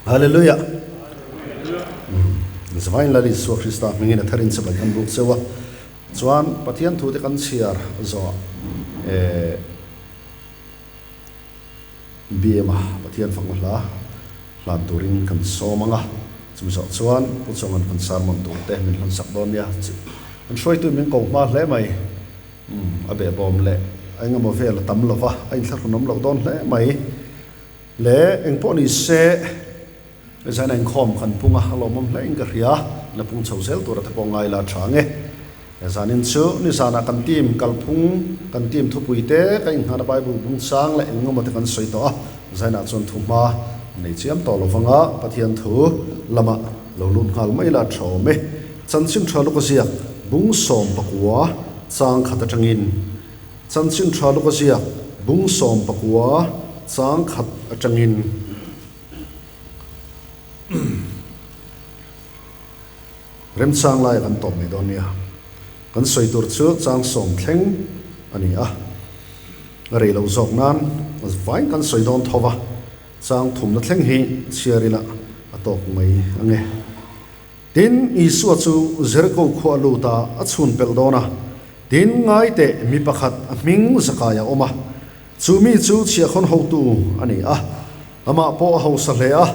Hallelujah. Zavain Lal Isua Krista hmingin a tharin chibai kan buk cheu a. Chuan Pathian thute kan chhiar zawh eh BM a Pathian fakna hla hlan turin kan sawm ang a. Chumi zawh chuan Pu Chawngan kan sermon tur te min hlan sak dawn nia. Kan hruaitu min ko hma hle mai. A behbawm leh a engemaw vel a tam lova, a inthlahrunawm loh dawn hle mai. Le engpawh ni se, zaina inkhawm kan pung a, a lawmawm hle in ka hria, la pung chho zel tur a te pawh ngai la tha nge. Zanin chu nizanah kan team kalphung, kan team thupui te, ka inghana Bible bung chang leh engemaw te kan sawi tawh a, zainah chuan thu hma nei chiam tawh lovanga Pathian thu lamah lo lut nghal mai la tha awm e. Chanchin tha luk a ziak bung 19 chang khat atangin Chanchin tha luk a ziak bung 19 chang khat atangin Remchang laia kan tawp mai dawn nia. Kan sawi tur chu chang sawm thleng a ni a, a rei loh zawk nan vain kan sawi dawn tho va, chang thumna thleng hi chhiar ila a tawk mai ang e. Tin, Isua chu Jeriko khua a lut a, a chhun pelh dawn a. Tin, ngai teh, mi pakhat a hming Zakaia a awm a, chu mi chu chhiahkhawn hotu a ni a, amah pawh a hausa hle a.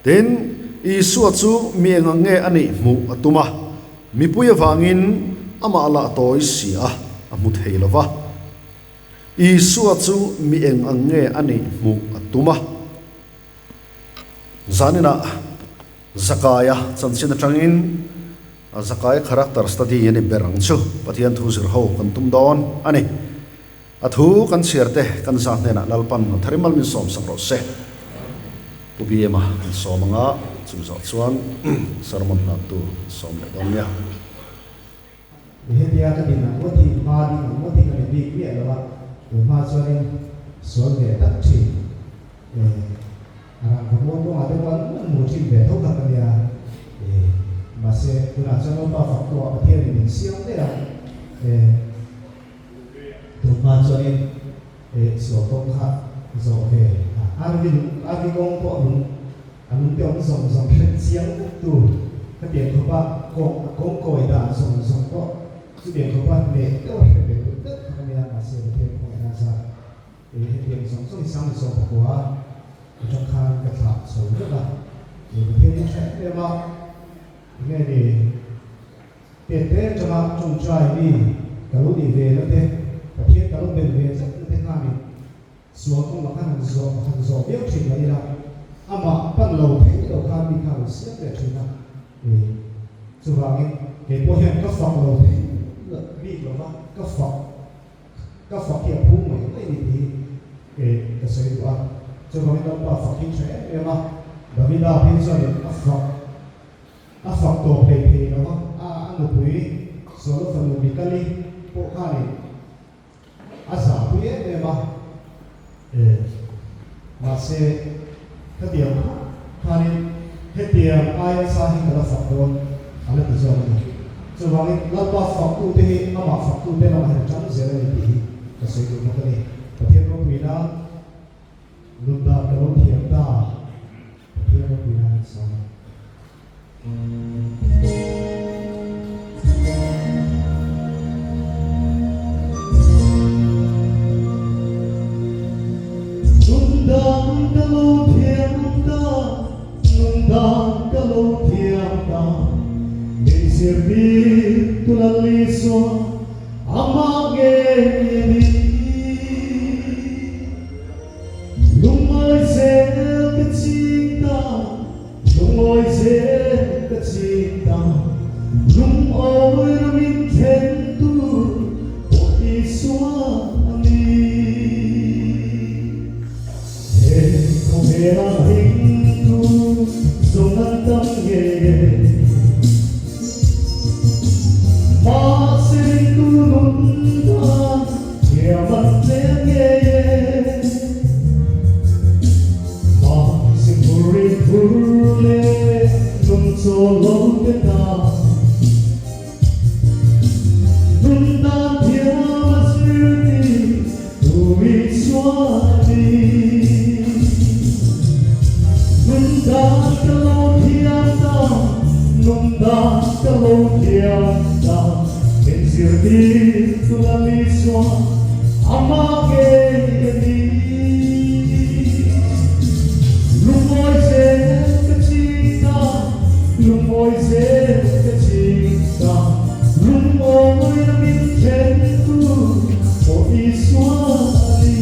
Tin, Isua chu mi eng ang nge a nih hmuh a tum a, mipui avangin amah lah tawi si a, a hmu thei lo va. Isua chu mi eng ang nge a nih hmuh a tum a. Zaninah Zakaia chanchin atangin Zakaia character study a ni ber ang chu Pathian thu zir ho kan tum dawn a ni. A thu kan chhiar te kan za hnenah Lalpan a thar imal min sawm sak rawh se. Pu BM-a kan sawm anga chumi zawh chuan sermon hlaktu kan sawm leh dawn nia. Hetia ka din ang ngawt hi hma ding ang ngawt hi ka ni bik miah lo a, tun hma chuanin sual ve tak thin e, a rangva muang kawngah te pawh an hmu thin ve tho tak a nia e, mahse tunah chuan Lalpa fak tawh a Pathianin min siam daih a e, tun hma chuanin e sual kawng kha zawh ve a, RV lung RV kawng pawh lung A lungte awm zawng zawng hre chiang uk tu khatiang khawpa kawng a kawng kawi dan zawng zawng pawh chutiang khawpa hneh deuh a hre ve deuh deuh kha ka nia mahse Pathian khawngaihna zat e hetiang zawng zawng hi 19 atang khan ka thlah chho vek a e Pathian hi tha em em a enge ni Tet te atanga tawngtai mi ka lo nih ve na te Pathian ka lo bel ve tlat na te khanin Sual kawng ah khan han zawh han zawh viau thin mai ila, amah pan lo thei lo khan mi kha a lo siam leh thin a ni. Chuvangin kei pawh hian ka fak lo thei bik lo va, ka fak ka fak hi a phu mai mai ni tih hi kei ka sawi duh a. Chuvangin Lalpa fak hi tha em em a, Davida phei chuanin a fak a fak tawp hlei thei lo va, a a nupui Saula fanu Mikali pawh khanin A zahpui em em a, e, mahse khatiang khawp khanin hetiang aia sa hi ka la fak dawn a la ti zawk a ni. Chuvangin Lalpa faktute hi amah faktute lamah hian a tang zel a ni tih hi ka sawi duh bawk a ni. Pathian ropuina nun dan ka lo thiam ta, Pathian ropuina an sawi. Nungdang ka lo thiam ta, nungdang ka lo thiam ta, Min zirtir tu Lal Isua amah ngei a ni. Lungngawi zel ka ching ta. Lungawi zel ka ching ta, lungawi ramin thlen tur pawh Isua a ni. He khawvela hring tu zawng an tam nge? Mahse ringtu nun tan. Isua amah ngei a ni. Lungawi zel ka ching ta, lungawi zel ka ching ta, lungawi na min thentu aw Isua a ni.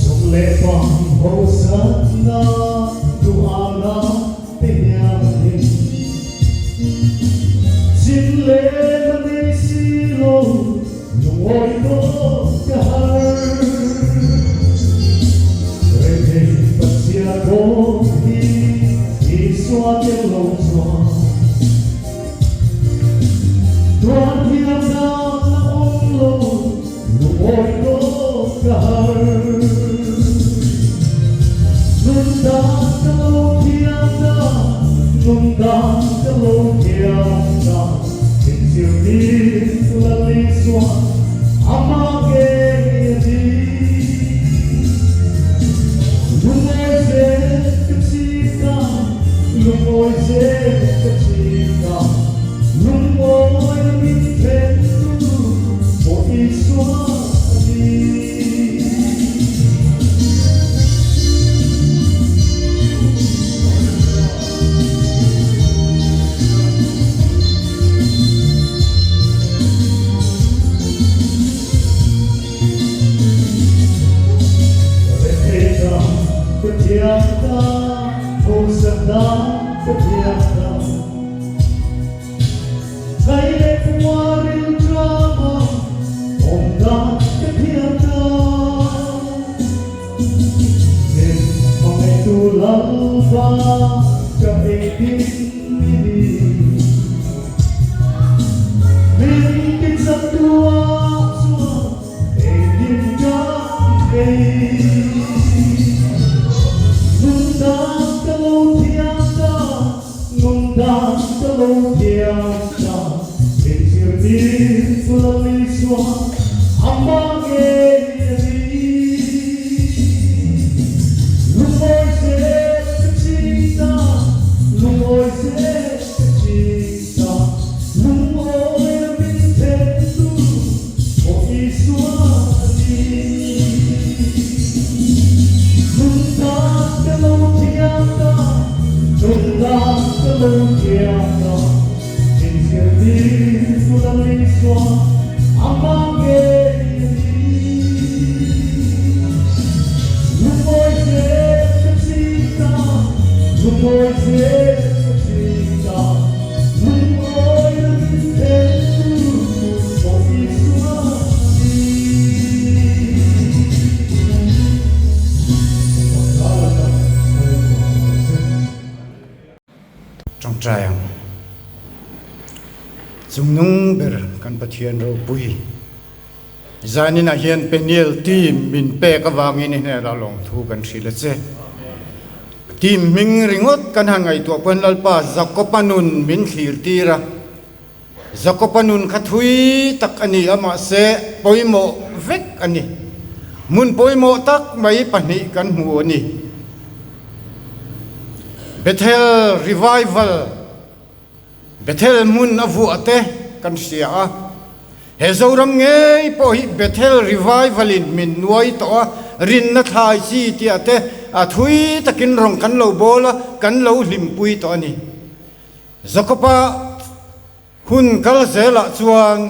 Sum leh pang hausatna duhana te hianin chin leh na nei si lo lungawi tawp ka har. Rethei Pathian bawk hi Isua tel lo chuan. Tuan thiam dan a awm lo, lungawi tawp ka har. Nun dan ka lo thiam ta, nun dan ka lo thiam ta, min zirtir Lal Isua amah ngei a ni. Lungawi zel ka chim ta. Lungawi zel ka chim ta, lungawi na min then tu pawh Isua a ni. Rethei ta ka thiam ta. Hausak dan ka thiam ta. Ngai leh pua rilṭama awm dan ka thiam ta. Min hmangaihtu Lalpa ka engtin i ni. Min tichaktu ah chuan Engtin ka ti thei? Nun dan ka lo thiam ta, nun dan ka lo thiam ta, Min zirtir chu Lal Isua amah ngei a ni. Lungawi zel ka ching ta, lungawi zel ka ching ta, Lungawi a min then tu. Aw Isua a ni. Nundan ka lo thiam ta, nundan ka lo thiam ta, Min zirtir chu Lal Isua amah ngei a ni. Lungawi zel ka ching ta, lungawi zel ka ching ta. Lungawi na min then tu pawh Isua a ni. Tawngtai ang. Chungnung ber kan Pathian ropui. Zaninah hian Peniel team min pek avangin i hnenah lawmthu kan hrilh a che. Team hming ringawt kan han ngaihtuah pawn Lalpa Jakopa nun min thlir tir a. Jakopa nun kha thui tak a ni a mahse pawimawh vek a ni. Hmun pawimawh tak mai pahnih kan hmu a ni. Bethel Revival. Bethel hmun a vuah te kan hria a, he Zoram ngei pawh hi Bethel Revival in min nuai tawh a, rinna thlai chi tia te a thui takin rawng kan lo bawl a, kan lo hlimpui tawh a ni. Jakob-a hun kal zelah chuan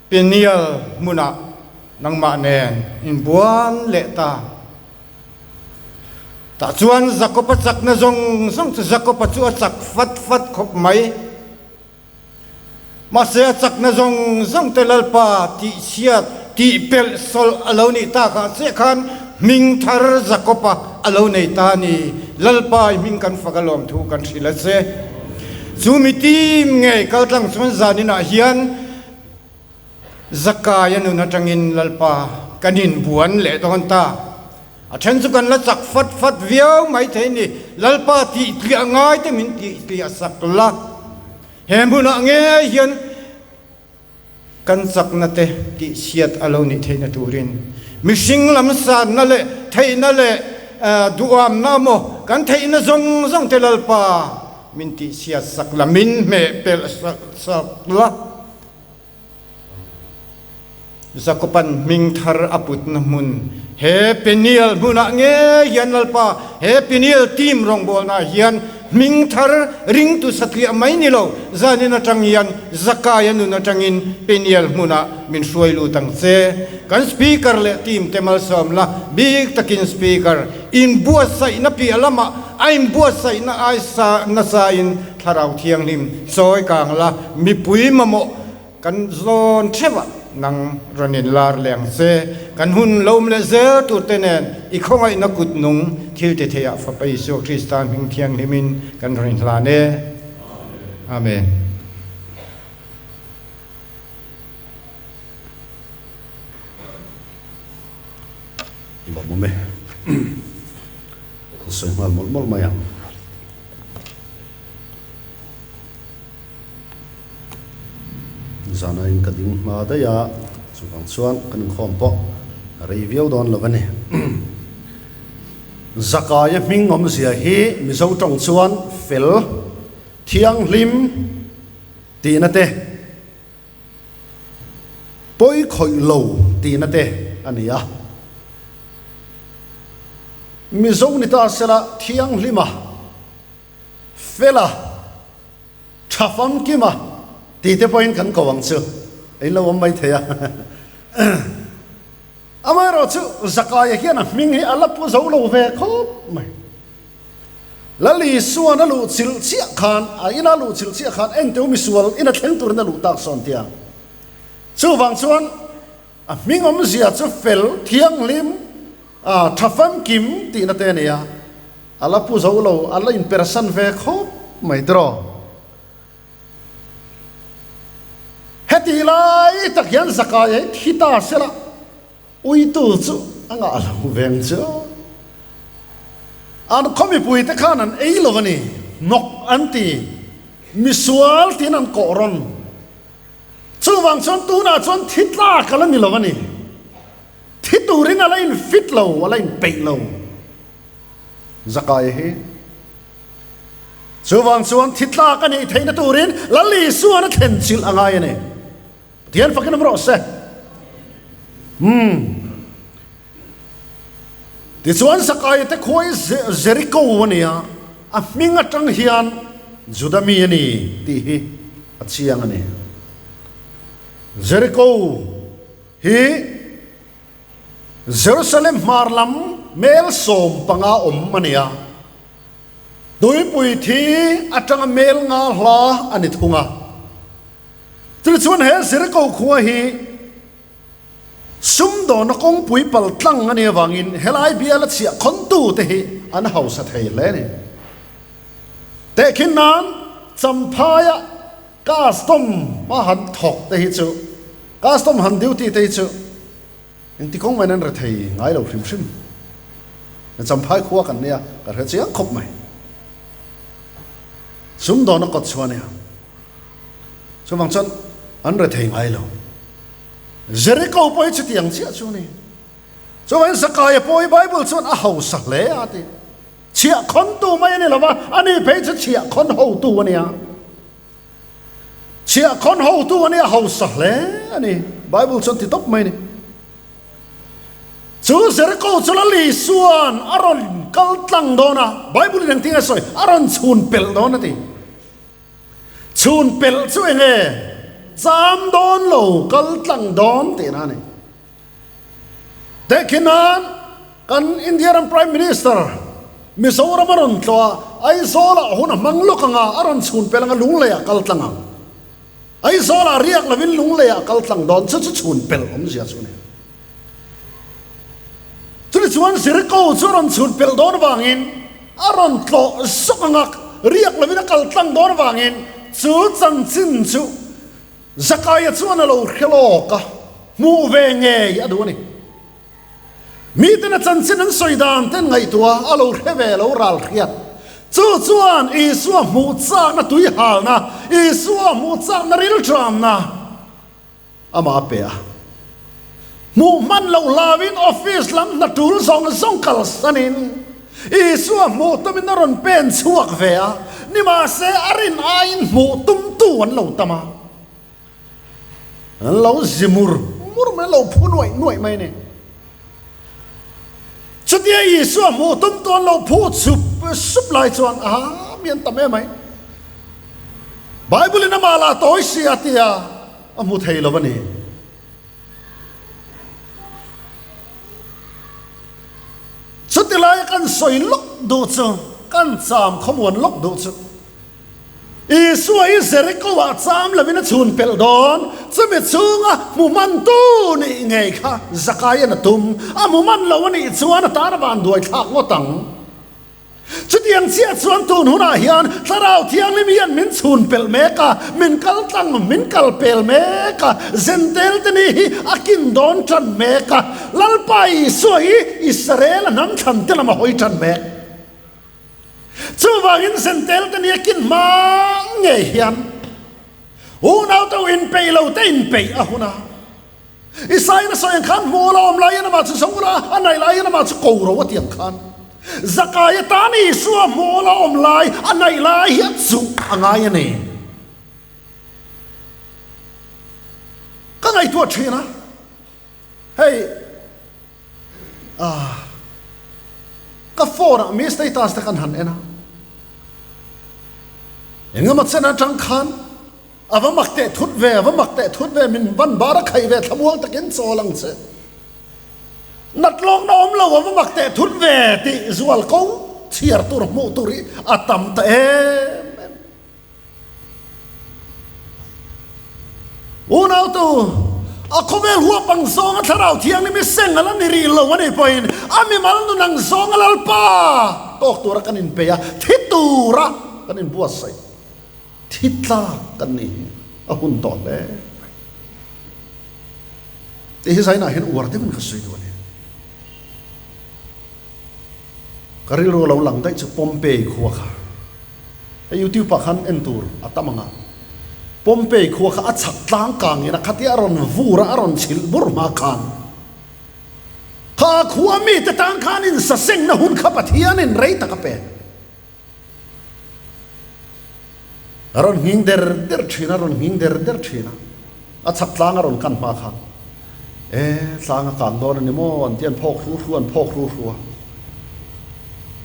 Peniel hmunah nangmah nen inbuan leh ta. Tah chuan Jakob-a chakna zawng zawng chu Jakob-a chu a chak fat fat khawp mai. Mahse a chakna zawng zawng te Lalpa tihchhiat, tihpelh sawlh a lo nih takah chiah khan hming thar Jakob-a a lo nei ta a ni. Lalpa i hming kan fak alawm thu kan hrilh a che. Chu mi tim ngei kaltlang chuan zaninah hian Zakaia nun atangin Lalpa kan inbuan leh dawn ta. A then chu kan la chak fat fat viau mai thei ni. Lalpa tih tliah ngai te min tih tliah sak la. He hmunah ngei hian kan chakna te tih chhiat a lo nih theihna turin mihring lam sanna leh theihna leh duhamna maw kan theihna zawng zawng te Lalpa. min tihchhiat sak la, min hmeh pelh sak la. Jakoban hming thar a putna hmun he Peniel hmunah ngei hian Lalpa he Peniel team rawngbawlnaah hian hming thar ringtu satliah mai ni lo, zanin atang hian Zakaia nun atangin Peniel hmunah min hruai lut ang che. Kan Speaker leh team te malsawm la, bik takin Speaker inbuatsaihna piah lamah a inbuatsaihna ai sa nasain Thlarau Thianghlim chawi kang la, mipui mamawh kan zawn theuh ah nang rawn in lar leh ang che. Kan hun lo awm leh zel tur te nen i khawngaihna kut nung thil ti thei ah Fapa Isua Krista hming thianghlim in kan rawn in hlan e. Amen. Lawmawm e. Ka sawi nghal mawlh mawlh mai ang. Zana in ka ding hma daih a, chuvang chuan kan inkhawm pawh a rei viau dawn lo a ni. Zakaia hming awmzia hi Mizo tawng chuan fel, thianghlim tihna te, pawi khawih lo tihna te a ni a. Mizo ni ta sela thianghlima Fela, tha famkima tih te pawhin kan ko ang chu, a in lo awm mai thei a. Amaherawhchu Zakaia hian a hming hi a la pu zo lo ve khawp mai. Lal Isuan a luh chilh chiah khan, a ina luh chilh chiah khan engteu misual ina thleng turin a luh tak sawn tia. Chuvang chuan a hming awmzia chu fel, thianghlim, tha famkim tihna te a ni a. A la pu zo lo, a la inpersan ve khawp mai tiraw. Heti lai tak hian Zakai hi thi ta sela, uitu chu a ngah lo veng chu. An khaw mipui te khan an ei lo a ni, hnawk an ti, misual tiin an kawh rawn. Chuvang chuan tunah chuan thi tlak a la ni lo a ni, thi turin a la infit lo, a la inpeih lo. Zakai hi chuvang chuan thi tlak a nih theihna turin Lal Isuan a thlen chilh a ngai a ni. Pathian fakin awm rawh se. Umm. Tichuan Zakai te khua hi Jericho a ni a, a hming atang hian Juda mi a ni tih hi a chiang a ni. Jericho hi Jerusalem hmar lam mel 15 awm a ni a, tuipui thi atanga mel nga hla a ni thung a. Tichuan he Jeriko khua hi sumdawna kawngpui pal tlang a nih avangin helai biala chhiah khawntute hi an hausa thei hle a ni. Tehkhin nan Champhaia Custom a han thawk te hi chu, custom han duty te hi chu engti kawng maiin an re thei ngai lo hrim hrim. Champhai khua kan nia, ka hre chiang khawp mai. Sumdawna kawt chhuah nia. Chuvang chuan an re thei ngai lo. Jericho pawh hi chutiang chiah chu a ni. Chuvangin Zakaia pawh hi Bible chuan a hausa hle a ti. Chhiah khawntu mai a ni lo va, ani phei chu chhiah khawn hotu a nia. Chhiah khawn hotu a nia, hausa hle a ni. Bible chuan ti tawp mai a ni. Chu Jericho chu Lal Isua'n a rawn kal tlang dawn a, Bible in engtin nge sawi? A rawn chhun pelh dawn a ti. Chhun pelh chu eng nge? Cham dawn lo, kal tlang dawn tihna a ni. Tehkhin nan kan India ram Prime Minister Mizoram a rawn tlawh a, Aizawl ah hun a hmang lawk ang a, a rawn chhun pel ang a, Lunglei ah kal tlang ang. Aizawl ah riak lovin Lunglei ah kal tlang dawn, chu chu chhun pel awmzia chu a ni. Chutichuan Jericho chu a rawn chhun pel dawn avangin a rawn tlawh zawk ang a, riak lovin a kal tlang dawn avangin chu chanchin chu Zakaia chuan a lo hre lawk a, hmuh ve ngei a duh a ni. Miten a chanchin an sawi dan ten ngaihtuah a lo hre ve lo ral hriat. Chu chuan Isua hmuh chakna tuihalna, Isua hmuh chakna rilṭamna amah a pe a. Hmuh hman loh hlauin office lam hna ṭul zawng zawng kalsanin Isua hmuh tumin a rawn pen chhuak ve a. Nimahse, a rin aiin hmuh tumtu an lo tam a. An lo zi mur mur mai, an lo phu nuaih nuaih mai a ni. Chutia Isua hmuh tumtu an lo phu sup sup lai chuan, Aha, mi an tam em mai. Bible-in amah lah tawi si a tia a hmu thei lo a ni. Chuti laia kan sawi lawk duh chu, kan cham khawmuan lawk duh chu, Isua hi Jeriko-ah cham lovin a chhun pelh dawn, chumi chhunga hmu hmantu nih ngei kha Zakaian a tum, a hmu hman lo a nih chuan a tan a van duai thlak ngawt ang. Chutiang chiah chuan tun hunah hian Thlarau Thianghlim hian min chhun pelh mek a, min kal tlang, min kal pel mek a, Zentel te ni hi a kin dawn tan mek a, Lalpa Isua hi Israel a hnam thlan te lam a hawi tan mek. Chuvangin Zentel te ni a kin hma ngei hian unaute u inpeih lo te inpeih a hun a. Isaiah a sawi ang khan hmuh la awm laiin amah chu zawng ula, a naih laiin amah chu ko ro a ti ang khan. Zakai atan Isua hmuh la awm lai, a naih lai hi a chuh a ngai a ni. Ka ngaihtuah thin a, hei ah ka phone ah mi status te kan han en a, engemaw chen atang khan A va mak teh thut ve, a va mak teh thut ve, min van bar a khaih ve, thlamuang takin chawl ang che. Nat lawkna awm lo, a va mak teh thut ve tih zual ko chhiar tur hmuh tur hi a tam ta em em. Unautu, a khawvel huap ang zawnga Thlarau Thianghlim hi seng a la ni rih lo a nih pawhin a mimal nun ang zawnga Lalpa tawk tura kan inpeih a, thi tura kan inbuatsaih. Thi tlak kan nih hi a hun tawh hle mai. Tih hi zainah hian uar deuhin ka sawi duh a ni. Ka rilru a lo lang daih chu Pompeii khua kha. Hei YouTube ah khan en tur a tam ang a. Pompeii khua kha a chhak tlang kangin a khatia a rawn vur a, a rawn chhilh bur hma khan kha khua mite tan khan insasengna hun kha Pathianin rei tak a pe. A rawn nghing der der thin a, rawn nghing der der thin a, a chhak tlang a rawn kan hma kha, E, tlang a kang dawn a ni maw? an ti an phawk hru hru, an phawk hru hru a.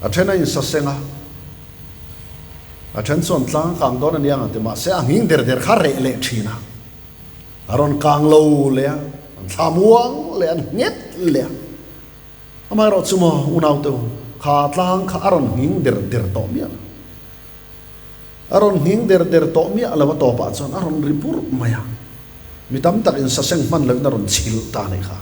A then a insaseng a, a then chuan tlang a kang dawn a ni ang an ti, mahse a nghing der der kha a reh leh thin a, a rawn kang lo leh a, an thla muang leh a, an nghet leh a. Amaherawh chu maw unaute u, kha tlang kha a rawn nghing der der tawh miah lo. A rawn nghing der der tawh miah lo a tawpah chuan a rawn ri purh mai a. Mi tam tak insaseng hman loin a rawn chhilh ta a nih kha.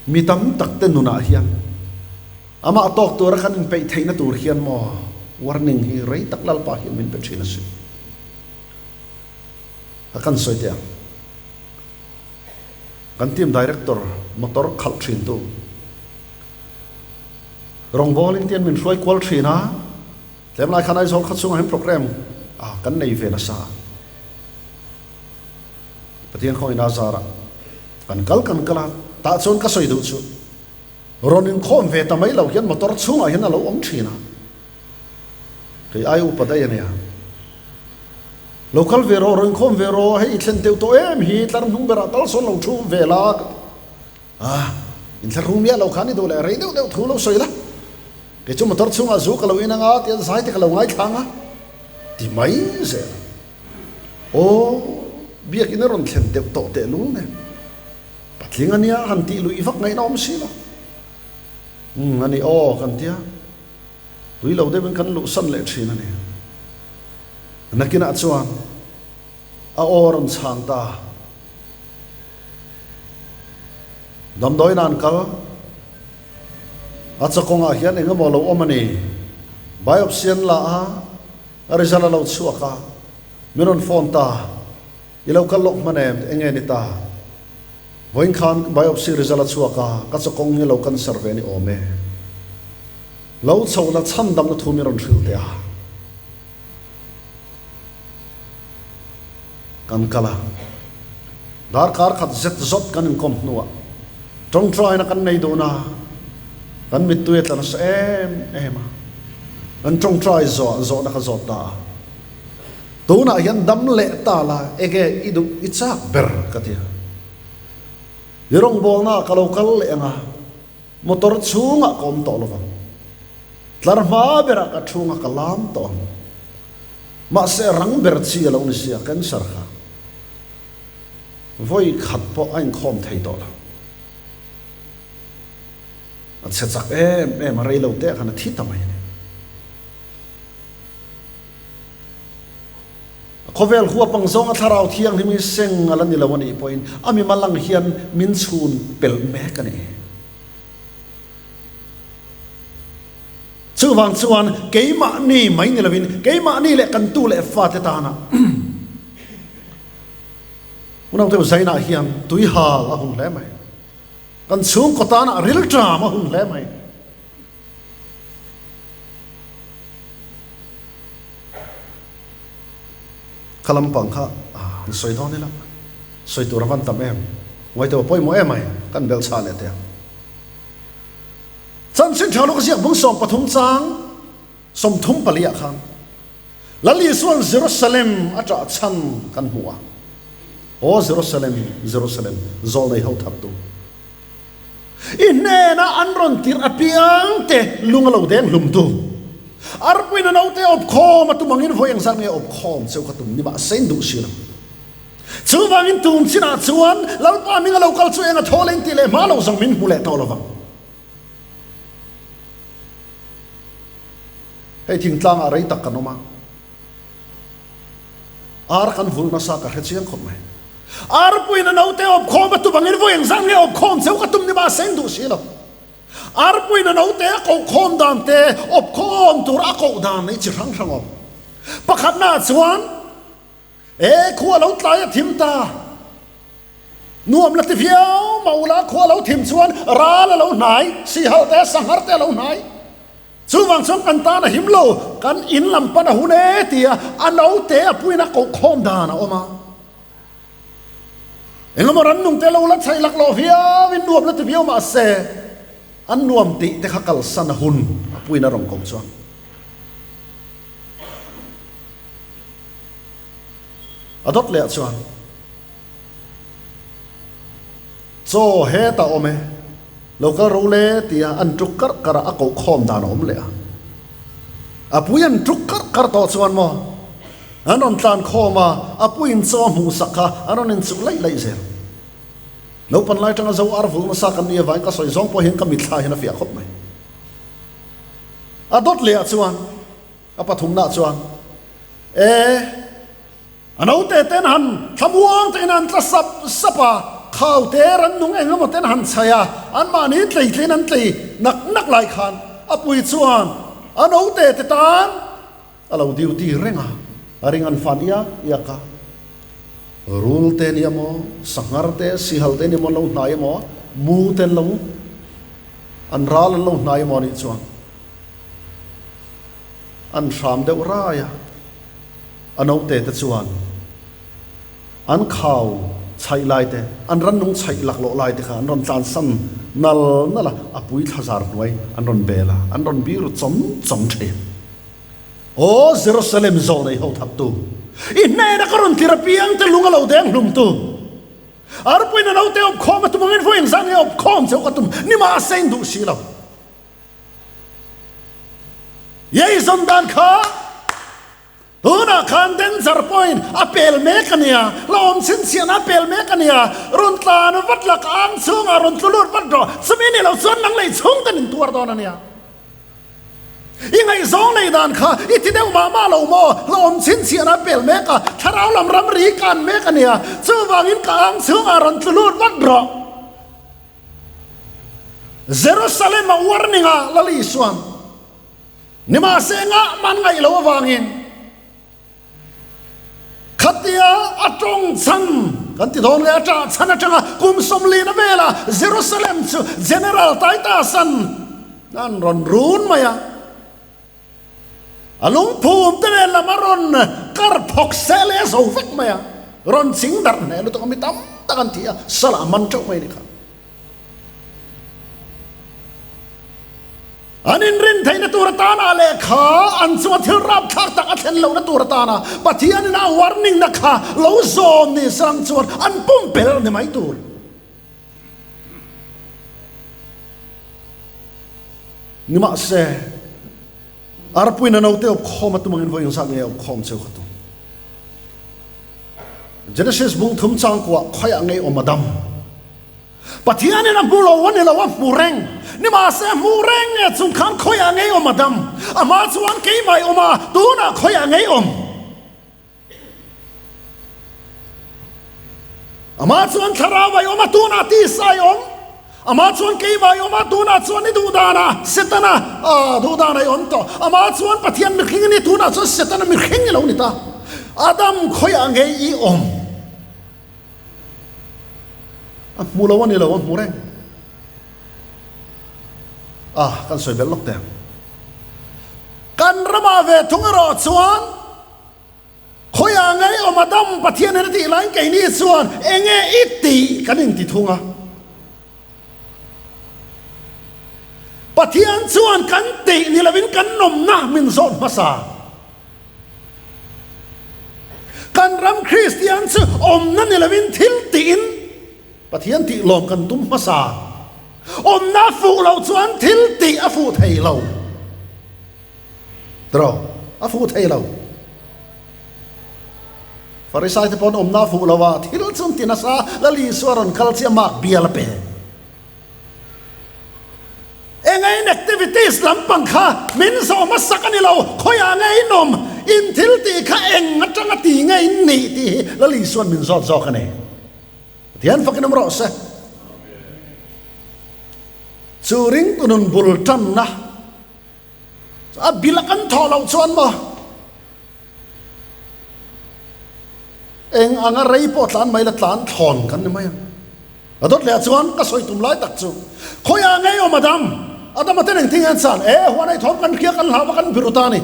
Mi tam tak te nunah hian amah tawk tura kan inpeih theihna tur hian maw warning hi rei tak Lalpa hian min pe thin a si. A kan sawi teh ang. Kan team director motor khalh thin tu rawngbawlin tian min hruai kual thin a, tlem lai khan Aizawl khaw chhungah hian program ah kan nei ve nasa a. Pathian khawngin a zarah kan kal kan kal a, tah chuan ka sawi duh chu rawn inkhawm ve ta mai lo hian motor chhungah hian a lo awm thin a. Kei ai upa daih a nia. Lo kal ve rawh, rawn inkhawm ve rawh, hei i thlen teuh tawh em hi, tlar hnung berah tal sawn lo thu ve la ka ti. Ah, inthlar ru miah lo khan i duh leh rei deuh deuh thu lo sawi la. Kei chu motor chhungah zu ka lo in anga tian zai te ka lo ngaithlang a ti mai zel. Aw, biakin a rawn thlen deuh tawh tehlul nen. Patling a nia, han tih luih vak ngaihna awm si lo. Umm, a ni aw kan tia. Tui lo deuhin kan luhsan leh thin a ni. Nakinah chuan a aw a rawn chhang ta. Damdawiin an kal. A chakawngah hian eng emaw lo awm a ni. Biopsy an la a, a result a lo chhuak a. Min rawn phone ta. I lo kal lawk hman em? Eng nge ni ta? Vawiin khan biopsy result a chhuak a, ka chawkawng hi lo cancer ve ni awm e. Lo chho la chhandamna thu min rawn hrilh teh a. Kan kal a. Darkar khat zet zawt kan inkawm hnuah tawngtaina kan nei dun a. Kan mittui a tla nasa em em a, kan tawngtai zawh zawhna kha zawt ta a. Tunah hian dam leh ta la enge i duh i chak ber ka ti a. I rawngbawlnaah ka lo kal leh ang a, motor chhungah ka awm tawh lo vang. Tlar hma berah ka chhunga ka lam tawh ang. Mahse rang ber chi a lo ni sia, cancer kha vawi khat pawh a inkhawm thei tawh lo. A chhe chak em em a, rei lo te khan a thi ta mai a ni. A khawvel huap ang zawnga thlarau thianghlim hi seng a la ni lo a nih pawhin a mimal ang hian min chhun pelh mek a ni. Chuvang chuan keimahni mai ni lovin keimahni leh kan tu leh fate tana Unaute Zainah hian tuihal a hun hle mai. Kan chhungkaw tana rilṭam a hun hle mai. Kha lampang kha an sawi dawn ila, sawi tur a van tam em? Ngaihtuah pawimawh em ai, kan bel chhah leh teh ang. Chanchin tha lawk ziak bung 13 chang 34 ah khan Lal Isua'n Jerusalem a ṭah chhan kan hmu a. Aw Jerusalem, Jerusalem, zawlnei ho thattu! I hnenah an rawn tirh apiang te lung a lo deng hlumtu. Arpuiin a naute awp khawm a tum angin vawi engzat nge awp khawm cheu ka tum ni mahse in duh si lo. Chuvangin tun chinah chuan Lalpa hming a lo kal chu eng a thaw leng tih leh hma lo zawng min hmu leh tawh lovang. Hei thingtlangah rei tak kan awm a, ar kan vulh nasa ka hre chiang khawp mai. Arpuiin a naute awp khawm a tum angin vawi engzat nge awp khawm cheu ka tum ni mahse in duh si lo. Arpuiin a naute a koh khawm dan te, awp khawm tur a koh dan hi chi hrang hrang awm. Pakhatnaah chuan E khua lo tlai a thim ta. Nuam la ti viau mah ula khua lo thim chuan ral a lo hnai, sihal te, sanghar te a lo hnai. Chuvang chuan kan tan a him lo, kan in lam pan a hun e tia a naute a puiin a koh khawm dan a awm a. Engemaw rannung te lo la chhaih laklawh viauin nuam la ti viau mah se an nuam tih te kha kalsan a hun a puiin a rawn koh chuan. A dawt leh ah chuan chaw hetah awm e, lo kal ro le tia an tuk karh karh a, a koh khawm dan a awm leh a. A pui an tuk karh karh tawh chuan maw an rawn tlan khawm a, a puiin chaw a hmuh sak kha an rawn inchuh laih laih zel. Naupan lai atanga zo ar vul nasa kan nih avangin ka sawi zawng pawh hian ka mitthla hian a fiah khawp mai. A dawt leh ah chuan A pathumna chuan, E, a naute ten han thlamuang tein an tla sap sap a, khau te rannung eng emaw ten han chhaih a, anmahni tleitlein an tlei nak nak lai khan a pui chuan a naute te tan a lo duty reng a, a ring an fan iak iak a. Rul te nia maw, sanghar te, sihal te nia maw an lo hnai emaw, mu te an lo, an ral an lo hnai emaw anih chuan, An hram deuh rai a, a naute te chuan an khau chhaih lai te, an rannung chhaih laklawh lai te kha an rawn tlansan nal nal a, a pui thlazar hnuai an rawn bel a, an rawn bir chawm chawm thin. Aw Jerusalem zawnei ho thattu, i hnena ka rawn tir apiang te lung a lo deng hlumtu, arpuiin a naute awp khawm a tum angin vawi engzah nge awp khawm cheu ka tum, nimahse in duh si lo. Jason dan kha tunah khan danger point a pel mek a nia, la awm chhinchhiahna a pel mek a nia, rawn tlan vat la ka ang chhungah rawn tlu lut vat rawh, chumi ni lo chuan nang lei chhung ten in tuar dawn a nia. I ngaihzawng nei dan kha i ti deuh mah mah lo maw, la awm chhinchhiahna a pel mek a, thlarau lam ramri kan mek a nia, chuvangin ka ang chhungah rawn tlu lut vat rawh. Jerusalem a warning a Lal Isuan nimahse ngah man ngaih lo avangin khatia a tawng chhan kan ti dawn leh a ṭah chhan aṭanga kum sawmlina vela Jerusalem chu General Titus-an an rawn run mai a. A lungphum te nen lam a rawn kar phawk seh leh zo vek mai a, rawn ching darh hneh lutuk a, mi tam tak an thi a, sal a man teuh mai a ni kha. An inrin theihna tur atana lehkha an chunga thil rapthlak tak a thlen lohna tur atana Pathianin a warning-na kha lo zawm ni sang chuan an pumpelh ni mai tur. Nimahse, arpuina naute awpkhawm a tum angin vawi engzat nge awpkhawm cheu kha tum. Genesis bung thum changkuah khawiah ngei awm a dam. Pathianin a hmu lo a ni lo, a hmu reng. Nimahse a hmu reng e, chung khan khawiah ngei awm a dam. A hma chuan keimah i awm a, tunah khawiah ngei awm. A hma chuan thlarau a i awm a, tunah tisa i awm. A hma chuan keimah i awm a, tunah chuan i duhdanah Setana duhdanah i awm tawh. A hma chuan Pathian mihring i ni, tunah chuan Setana mihring i lo ni ta. Adam khawiah ngei i awm. A hmu lo a ni lo, a hmu reng. A, kan sawi belh lawk teh ang. Kan ramah ve thung erawh chuan khawiah ngei awm a dam Pathian in a tih laiin keini chuan enge i tih kan inti thung a. Pathian chuan kan tih ni lovin kan nawmna min zawt hmasa. Kan ram Kristian chu awmna ni lovin thil tiin Pathian tih lawm kan tum hmasa. Awmna a fuh loh chuan thil tih a fuh thei lo. Tiraw? A fuh thei lo. Farisai te pawn awmna a fuh lo a, thil chu an ti nasa, Lal Isua rawn kal chiah mak bial a pe. Engain activities lampang kha min zawh hmasak a ni lo, khawiah nge in awm, in thil tih kha eng atanga ti nge in nih tih hi Lal Isua'n min zawt zawk a ni. Pathian fakin awm rawh se. Chu ringtu nun bul tanna a bila kan thawh loh chuan maw eng anga rei pawh tlan mai la tlan thlawn kan ni mai ang. A dawt leh ah chuan ka sawi tum lai tak chu khawiah ngei awm Adam? Adam a ten engtin nge an chan? E, huan ei thawm kan hria kan hlau va kan biru ta a ni.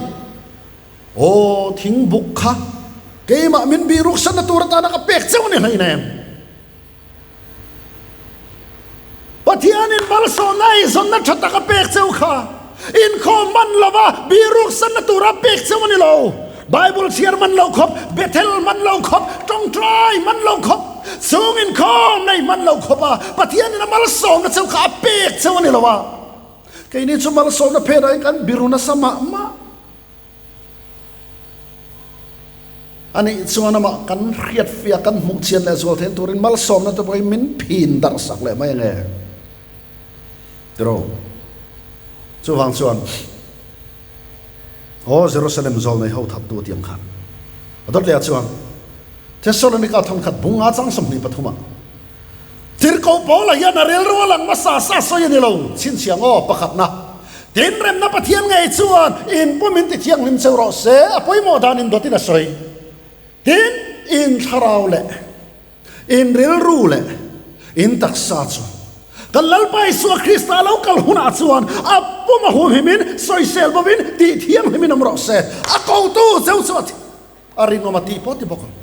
Aw, thing buk kha keimah min bih ruksanna tur atana ka pek cheu a ni hleinem. Pathianin malsawmna eizawnna tha tak a pek cheu kha inkhawm man lova bih ruksanna tura pek cheu a ni lo. Bible chhiar man lo khawp, Bethel man lo khawp, tawngtai man lo khawp, chung inkhawm nei man lo khawp a Pathianin a malsawmna cheu kha a pek cheu a ni lo a. Keini chu malsawmna phenah hian kan biru nasa mah mah. A nih chuan amah kan hriatfiah kan hmuh chian leh zual theih turin malsawmna te pawhin min phin darh sak leh mai ange. Tiraw? Chuvang chuan Aw Jerusalem zawl nei ho thattu tiang khan a dawt leh ah chuan Thessalonika thawnkhat bung nga chang 23 ah Tirhkoh Paula hian a rilru a lang hmasa sa sawi a ni lo, chhinchhiang aw pakhatna tinremna Pathian ngei chuan in pum in tithianghlim cheu rawh se a pawimawh dan in dawtin a sawi. Tin, in thlarau leh In rilru leh in taksa chu kan Lalpa Isua Krista lo kal hunah chuan a pum a humhimin sawisel bovin tih thianghlimin awm rawh se. A kotu cheu chu a rinawm a tih pawh ti bawk ang.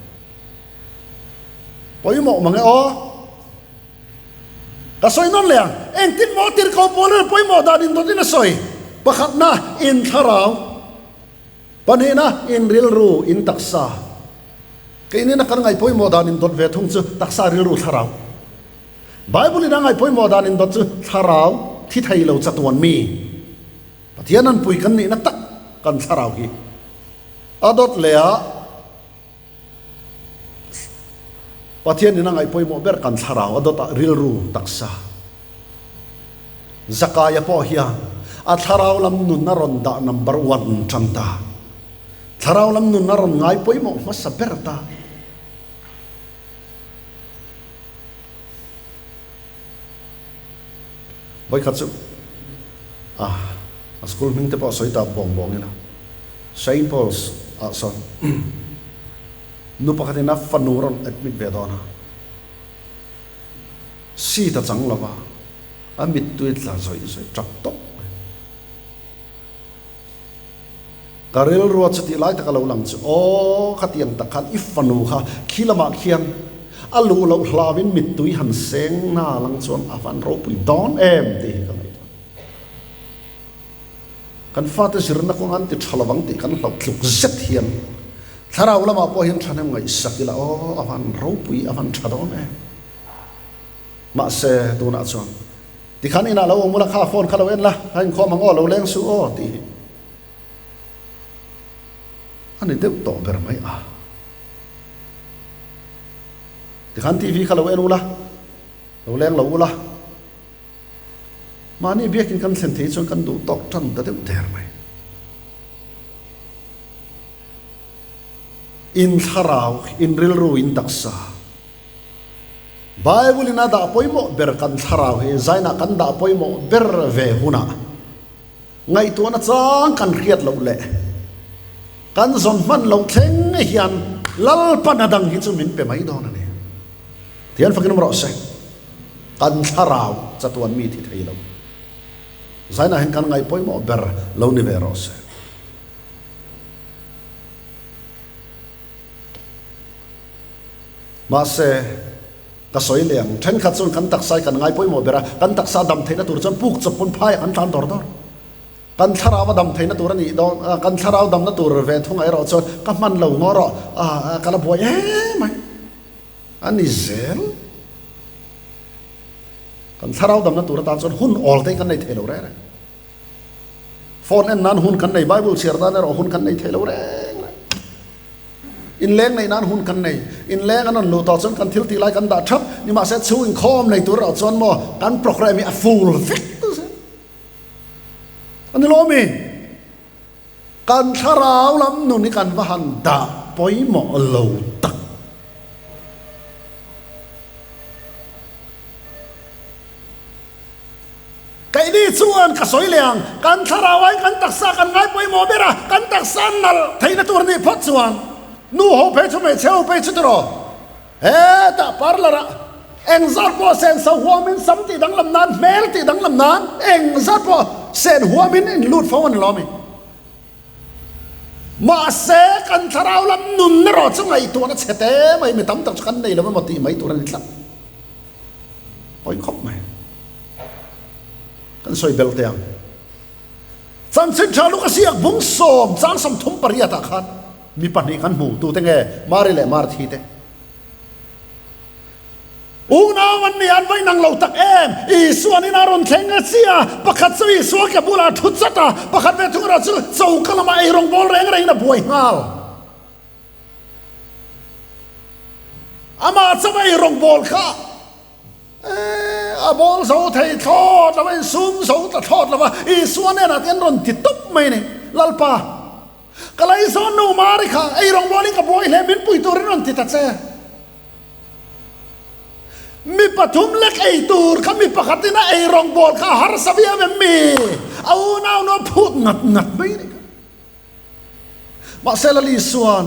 Pawimawh mang e aw. Ka sawi nawn leh ang. Engtin maw tirhkoh pawl in pawimawh dan in dawtin a sawi? Pakhatna, in thlarau. Pahnihna, in rilru, in taksa. Keinin a kan ngaih pawimawh dan indawt ve thung chu taksa rilru thlarau. Bible in a ngaih pawimawh dan indawt chu thlarau thi thei lo chatuan mi. Pathian an pui kan nihna tak kan thlarau hi a dawt leh a Pathian in a ngaih pawimawh ber kan thlarau a dawt ah rilru taksa. Zakaia pawh hian a thlarau lam nun a rawn dah number one tan ta. Thlarau lam nun a rawn ngai pawimawh hmasa ber ta. Vawikhat chu a a school hming te pawh a sawi ta bawng bawng ila Saint Paul's ah sawn nu pakhatin a fanu rawn admit ve dawn a. Seat a chang lo va, a mittui tla zawih zawih tap tawp mai. Ka rilrua chutih lai taka lo lang chu, aw khatiang tak khan i fanu kha khi lamah khian a luh loh hlauin mittui han seng na lang chuan a van ropui dawn em tih hi ka ngaihtuah. Kan fate zirna kawng an ti tha lovang tih kan hlauh tluk zet hian thlarau lamah pawh hian thahnem ngaihsak ila aw a van ropui a van tha dawn em. Mahse tunah chuan tikhan inah lo awm ula kha phone kha lo en la, kha inkhawm ang aw lo leng suh aw tih hi a ni deuh tawh ber mai a. Tikhan TV kha lo en ula, lo leng lo ula. Mahni biakin kan thlen thei chuan kan duh tawk tan ta deuh der mai. In thlarau, in rilru, in taksa. Bible in a dah pawimawh ber kan thlarau hi zainah kan dah pawimawh ber ve hunah ngaihtuahna chang kan hriat loh leh kan zawn hman loh thleng hian Lalpana dang hi chu min pe mai dawn a ni. Thian fakin awm rawh se. Kan thlarau chatuan mi thi thei lo. Zainah hian kan ngaih pawimawh ber lo ni ve rawh se. Mahse, ka sawi leh ang, thenkhat chuan kan taksa hi kan ngai pawimawh ber a, kan taksa dam theihna tur chuan puk chawp pawn phaiah kan tlan dawr dawr. Kan thlarau a dam theihna tur a nih dawn, kan thlarau damna tur ve thungah erawh chuan ka hman lo ngaw rawh, ka la buai em mai. A ni zel. Kan thlarau damna tur atan chuan hun awl te hi kan nei thei lo reng reng. Phone en nan hun kan nei, Bible chhiar nan erawh hun kan nei thei lo reng reng. Inleng neih nan hun kan nei. Inleng an rawn luh tawh chuan kan thil tih lai kan dah thap. Nimahse chhung inkhawm nei tur erawh chuan maw kan programme hi a full vek zel. A ni lo mi? Kan thlarau lam nun hi kan va han dah pawimawh lo tak. Keini chuan ka sawi leh ang, kan thlarau aiin kan taksa kan ngai pawimawh ber a, kan taksa nalh theihna tur nih phawt chuan nu ho phei chu hmeichhe ho phei chu tiraw hetah parlour ah engzat pawh sen so huamin sam tih danglam nan hmel tih danglam nan engzat pawh sen huamin in lut fo a ni lo a mi. Mahse kan thlarau lam nun erawh chu ngaihtuahna chhe te mai mi tam tak chu kan nei lo emaw tih mai tur a ni tlat. Pawi khawp mai. Kan sawi bel teh ang. Chanchin tha luk a siak bung sawm chang 38 ah khan mi pahnih kan hmu tute nge Mari leh Marthi te. Unau an ni an va inang lo tak em? Isuan in a rawn thleng a chia, pakhat chu Isua ke bulah a thu chat a, pakhat ve thung erawh chu choka lamah ei rawng bawl reng rengin a buai nghal. Amah chauh ei rawng bawl kha a bawl zo thei thlawt lo a, insum zo ta thlawt lo a, Isua hnenah te an rawn ti tawp mai a ni, Lalpa, ka laizawn nu Mari kha ei rawng bawlin ka buai hle, min pui turin rawn ti ta che. Mi pathum lek ei tur kha mi pakhatin a ei rawngbawl kha a harsa viau em mi? A unau nu a phut ngat ngat mai a ni kha. Mahse Lali chuan,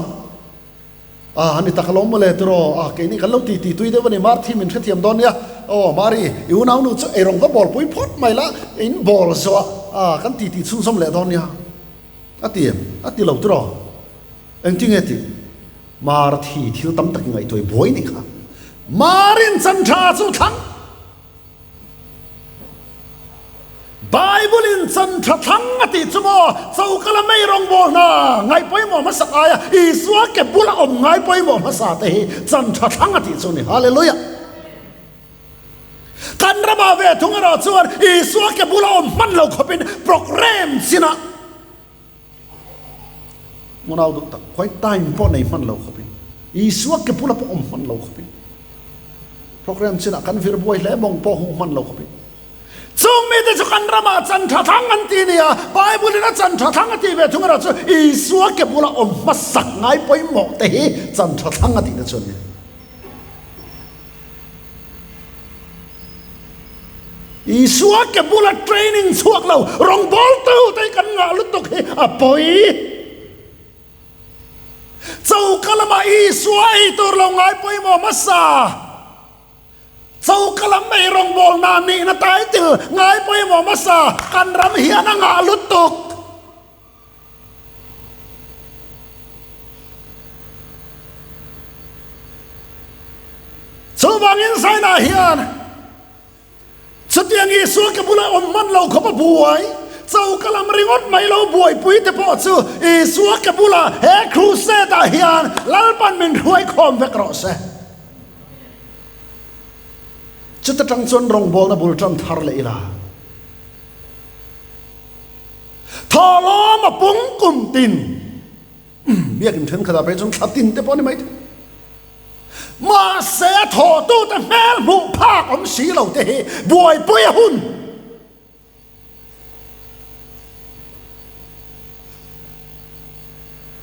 A ni tak alawm mawle tiraw, a keini kan lo ti ti tui deuh a ni, Marthi min hrethiam dawn nia. Aw Mari, i unau nu chu ei rawng va bawl pui phawt mai la, in bawl zawh a kan ti ti chhunzawm leh dawn nia. A ti em? A ti lo tiraw? Engtinge tih? Marthi thil tam tak i ngaihtuah i buai ni kha. Marin chan tha chu thlang. Bible in chan tha thlang a tih chu maw choka la mei rawngbawl hna ngaih pawimawh hmasak aia Isua ke bula awm ngai pawimawh hmasa te hi chan tha thlang a tih chu ni. Hallelujah. Kan ramah ve thung erawh chuan Isua ke bula awm hman lo khawpin program chinah Ngunau duh tak, khuai time pawh nei hman lo khawpin, Isua ke bula pawh awm hman lo khawpin, program chinah kan vir buai hle mawng pawh hung hman lo khawpin. Chung mite chu kan ramah chan tha thlang an ti nia, Bible in a chan tha thlang a tih ve thung erawh chu Isua ke bula awm hmasak ngai pawimawh te hi chan tha thlang a tih te chu a ni. Isua ke bula training chhuak lo rawngbawltu te hi kan ngah lutuk hi a pawi. Choka lamah Isua ei tur lo ngai pawimawh hmasa. Choka lam ei rawngbawlna nihna title ngai pawimawh hmasa kan ram hian a ngah lutuk. Chuvangin Zainah hian chutiang Isua ke bula awm hman lo khawp a buai. Choka lam ringawt mai lo buaipui te pawh chu Isua ke bulah he crusade ah hian Lalpan min hruai khawm vek rawh se. Chuta tang chuan rawngbawlna bul tan thar leh ila. Thawhlawm a pung kum tin biakin thenkhatah phei chuan thla tin te pawh a ni mai thei. Mahse a thawhtute hmel hmuh phak awm si lo te hi buaipui a hun.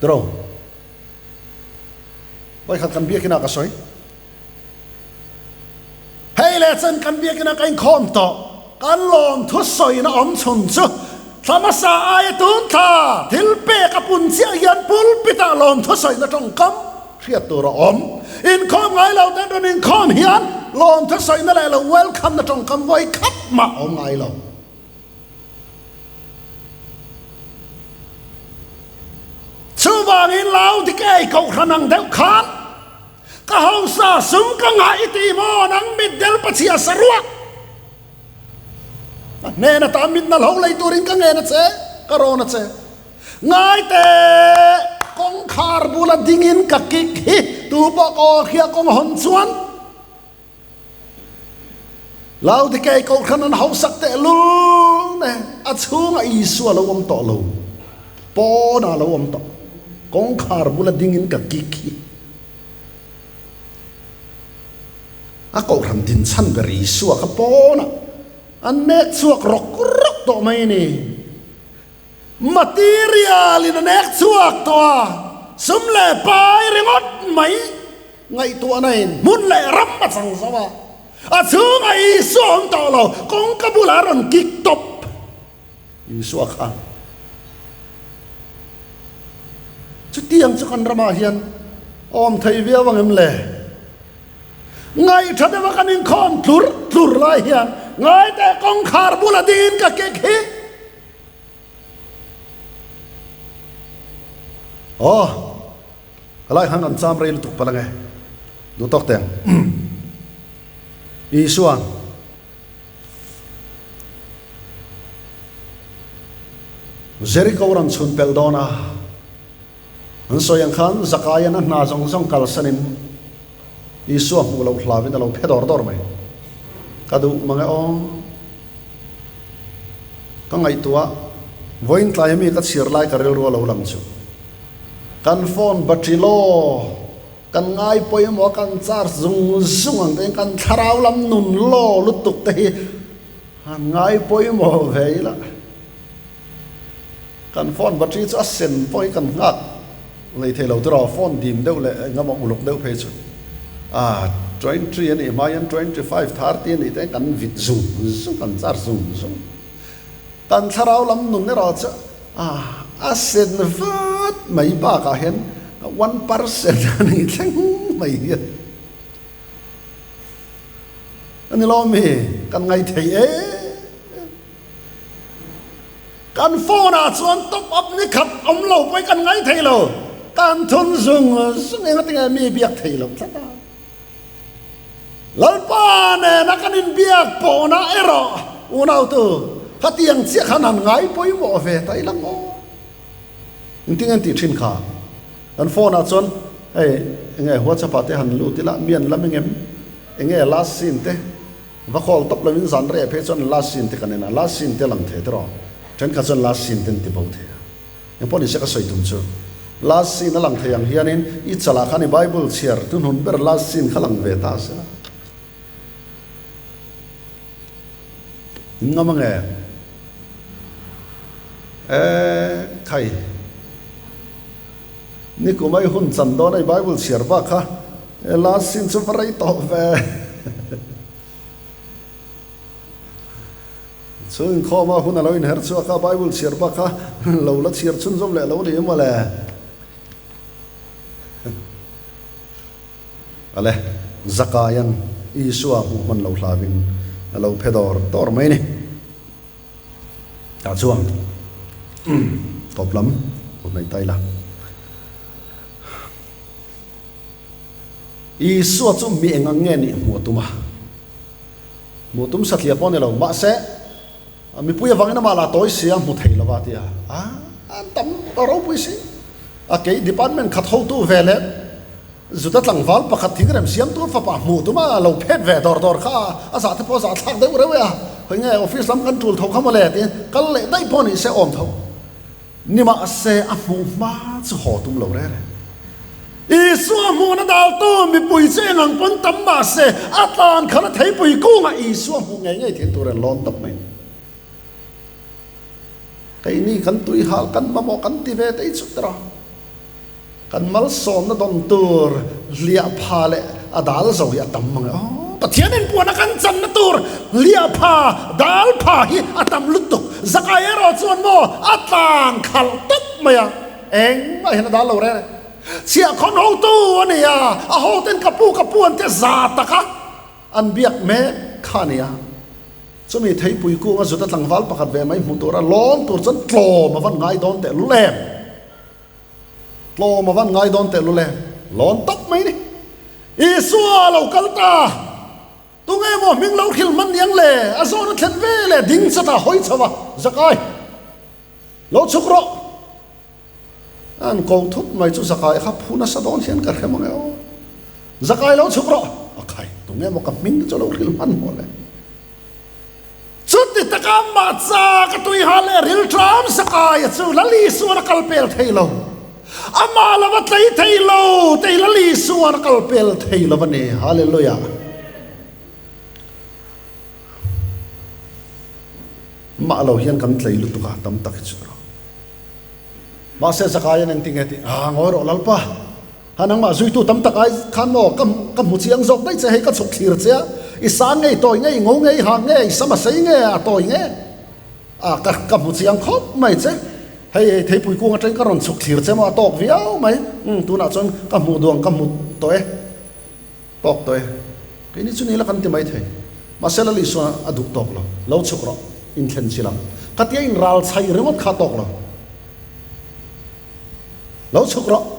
Tiro. Vawikhat kan biakin ah ka sawi. Hei leh chen kan biakin ah ka inkhawm tawh. Kan lawmthu sawina awm chhun chu thla hmasa aia tun thla thil pek a pun chiah hian pulpit ah lawmthu sawina tawngkam hriat tur a awm. Inkhawm ngai lo ten rawn inkhawm hian lawmthu sawina leh lo welcome na tawngkam vawi khat mah awm ngai lo. Chuvangin Laodikei kohhran ang deuh khan ka hausa sum ka ngah i ti maw nang mitdel pachhia saruak a hnen ata mitna lo lei turin ka ngen a che ka rawn a che. Ngai teh, kawngkhar bula dingin ka kik hi tu pawh ka aw hria kawng hawn chuan Laodikei kohhran an hausak teh lul nen a chhungah Isua lo awm tawh lo, pawnah lo awm tawh, kawngkhar bula dingin ka kik hi a kohhran dinchhan ber Isua kha pawnah an nek chhuak rawk rawk tawh mai a ni. Material in a nek chhuak tawh a, sum leh pai ringawt mai ngaihtuahna in hmun leh ram a chang zo a, a chhungah Isua awm tawh lo, kawngka bulah a rawn kik tawp Isua kha. Chutiang chu kan ramah hian awm thei viau ang em le? Ngaihtha deuha kan inkhawm tlur tlur lai hian ngaiteh kawngkhar bula dingin ka kek hi. Aw, ka lai khan kan cham rei lutuk palh ange. Duh tawk teh ang. Isua. Jericho rawn chhun pelh dawn a. An sawi ang khan Zakaia'n a hna zawng zawng kalsanin Isua hmuh loh hlauin a lo phe dawr dawr mai. Ka duh mang e aw. Ka ngaihtuah, vawiin tlai ami ka chhiar lai ka rilru a lo lang chu. Kan phone battery law kan ngai pawimawh a kan charge zung zung ang te hian kan thlarau lam nun law lutuk te hi han ngai pawimawh ve ila. Kan phone battery chu a sen pawh hi kan nghak lei thei lo tiraw, phone dim deuh leh eng emaw uluk deuh phei chu ah 23 a nih hma hian 25 30 a nih te hian kan vit zung zung kan charge zung zung. Kan thlarau lam nun erawh chu ah a sen vat mai bakah hian 1% a nih thleng mai hian a ni lo mi kan ngaithei em em. Kan phone ah chuan top up ni khat awm lo pawh hi kan ngai thei lo. Kan thun zung zung eng atinge mi biak thei lo tlat a. Lalpa nena kan inbiak pawhna erawh unautu khatiang chiah khan han ngai pawimawh ve ta ila maw? Engtin nge an tih thin kha? Kan phone ah chuan hei enge WhatsApp ah te han lut ila mi an lam engem? Enge last seen te? Va call tawp lovin zan reh phei chuan last scene te kan en a, last scene te lang thei tiraw? Thenkhat chuan last scene te an ti bo thei a. Engpawh nise ka sawi tum chu last scene a lang thei ang hianin i chalah khan i Bible chhiar thuhnun ber last scene kha lang ve ta sela. In ngam ange? E khai. Nikum a i hun chan dawn a i Bible chhiar bak kha e last scene chu va rei tawh ve. Chu inkhawm a hun a lo inher chhuak a Bible chhiar bak kha lo la chhiar chhunzawm leh lo ni mawle. Ale Zakaian Isua hmuh hman lo hlauin a lo phe dawr dawr mai ni. Tah chuan tawp lam u hnaih ta ila. Isua chu mi eng ang nge nih hmuh a tum a? Hmuh tum satliah pawh a ni lo. Mahse, Mipui avangin amah lah tawi si a hmu thei lo va a ti a. A, an tam a ropui si. A kei department khat hotu ve leh Juda tlangval pakhat thingrem siamtu fapa hmuh tuma lo phet ve dawr dawr kha a zah te pawh a zah thlak deuh reuh e a, khawi nge office lam kan tul tho kha mawle tiin kal leh daih pawh ni se awm tho. Nimahse a hmuh hma chu haw tum lo reng reng. Isua hmuhna daltu mipui chu eng ang pawn tam mahse a tlan khalh a theipui kungah Isua hmuh ngei ngei thil tur an lawn tawp mai. Keini kan tuihal kan mamawh kan ti ve tei chu tira. Kan malsawmna dawn tur hliah pha leh a dal zo hi a tam mang e. Aw, Pathian inpuana kan channa tur hliah pha, dal pha hi a tam lutuk. Zakai erawh chuan maw a tlan khalh tawp mai a, engmah hian a dal lo reng e. Chhiahkhawn hotu a ni a, a hoten ka pu ka pu an tia za taka an biak mek kha a ni a. Chumi theipui kunga Juda tlangval pakhat ve mai hmu tura lawn tur chuan tlawm a van ngai dawn tehlul em? Tlawm a van ngai dawn teh lul e, lawn tawp mai ni. Isua a lo kal ta, tunge maw hming lo hrilh hman niang le, a zawn a thlen ve le, ding chat a hawi chho a, Zakai, lo chhuk rawh. An ko thut mai chu Zakai kha phu nasa dawn hian ka hre mang e aw. Zakai lo chhuk rawh, a khai, tunge maw ka hming te chu lo hrilh hman maw le. Chuti taka mah chak a tuiha leh rilṭam Sakaia chu Lal Isuan a kal pel thei lo. Amah lo a tlei thei lo tei Lal Isuan a kal pel thei lo a ni. Hallelujah! Mah lo hian kan tlei lutuk a, tam tak hi chu rawh. Mahse Sakaia'n engtinge tih? Ah, ngawi rawh Lalpa! Ha nangmah zuitu tam tak ai khan maw ka ka hmu chiang zawk daih che hei ka chhuk thlir che a, i sang nge i tawi nge i ngo nge i hak nge i sam a sei nge a tawi nge a ka ka hmu chiang khawp mai che hei hei theipui kung atangin ka rawn chhuk thlir che maw a tawk viau mai umm tunah chuan ka hmuh duang ka hmu tawh e tawk tawh e keini chu ni la kan ti mai thei mahse Lal Isua a duh tawk lo lo chhuk rawh inthlen chilh ang ka tia inral chhaih ringawt kha a tawk lo. Lo chhuk rawh.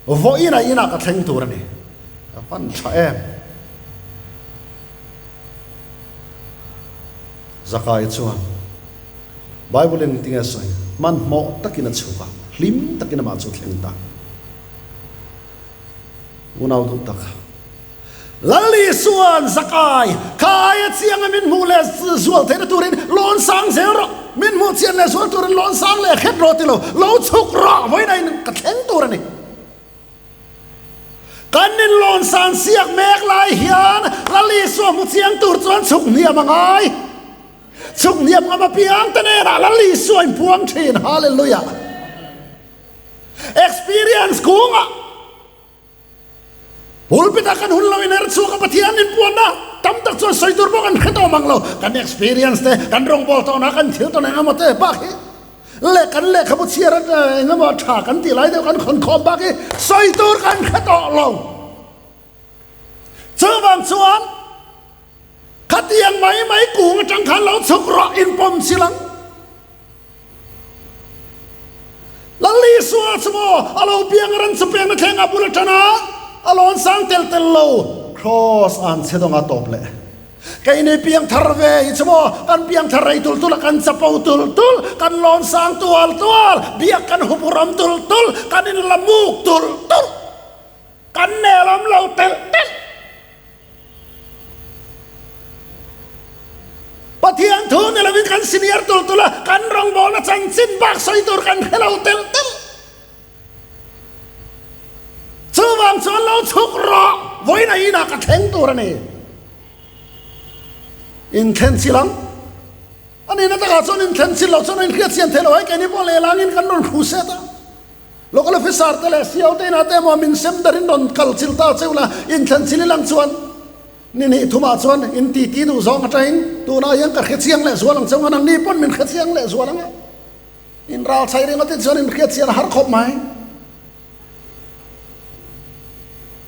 Vawiin a inah ka thleng tur a ni. Ka hman tha em. Zakai chuan Bible in tinge sawi, hmanhmawh takin a chhuk a, hlim takin amah chu thleng ta. Unau duh tak. Lal Isua'n Zakai, kha aia chianga min hmuh leh zual theihna turin lawn sang zel rawh, min hmuh chian leh zual turin lawn sang leh khet rawh ti lo, lo chhuk rawh, vawiin in ka thleng tur a ni. Kan in lawn san siak mek lai hian Lal Isua hmu chiang tur chuan chhuk hniam a ngai. Chhuk hniam ngam apiang te nenah Lal Isua in puang thin. Hallelujah. Experience kungah. Pulpit ah kan hun lo in her chhuak a Pathian in puanna tam tak chuan sawi tur pawh kan hre tawh mang lo. Kan experience te, kan rawngbawl tawhna, kan thil tawn engemaw te bak hi leh kan lehkhabu chhiar engemaw tha kan tih lai deuh kan khawn khawm bak hi sawi tur kan hre tawh lo. Chuvang chuan khatiang mai mai kung atang khan lo chhuk rawh inpawm chilh ang. Lal Isua chu maw a lo piang a ran chu peng na thleng a bul atana a lawn sang tel tel lo Kraws an chhe dawng a tawp leh. Keini piang thar ve hi chu maw kan piang thar rei tul tul a kan chapo tul tul kan lawn sang tual tual biak kan hup ram tul tul kan in la muk tul tul kan nelawm lo telh telh. Pathian thu ni lovin kan senior tul tul a, kan rawngbawlna chanchin bak sawi tur kan hre lo telh telh. Chuvang chuan lo chhuk rawh, vawiin a inah ka thleng tur a ni. Inthlen chilh ang. A nihna takah chuan inthlen chilh loh chuan a inhriat chian theih loh ai, keini pawh lehlangin kan rawn hru set a. Local officer te leh CO te inah te emaw min sem darin rawn kal chilh ta cheu la, inthlen chilh ilang chuan ni hnih thumah chuan in titi duh zawng atangin tunah hian ka hre chiang leh zual ang cheu nga, nangni pawn min hre chiang leh zual ang e. In ral chhai ringawt in chuan in hriat chian a har khawp mai.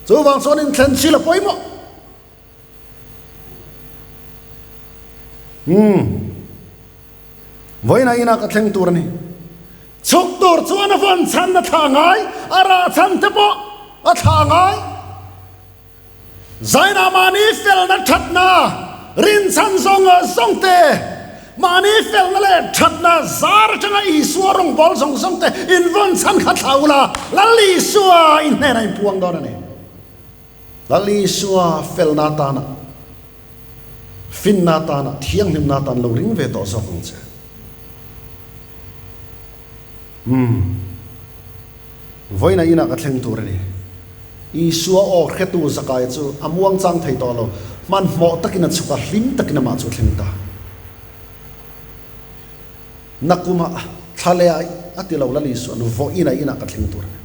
Chuvang chuan inthlen chilh a pawimawh. Umm. Vawiinah inah ka thleng tur a ni. Chhuk tur chuan a vawn chhan a thlah ngai, a rah chhan te pawh a thlah ngai. Zainah mahni felna thatna, rinchhan zawng zawng te. Mahni felna leh thatna zar atanga Isua rawngbâwl zawng zawng te invawn chhan kha thlah ula, Lal Isua i hnenah in puang dawn a ni. Lal Isua felna atana, finna atana, thianghlimna atan lo ring ve tawh zawk ang che. Umm. Vawiina inah ka thleng tur a ni. Isua aw hretu Zakaia chu a muang chang thei tawh lo. Hmanhmawh takin a chhuk a, hlim takin amah chu a thleng ta. Nakumah thla leh a a ti lo Lal Isua'n vawiina inah ka thleng tur a ni.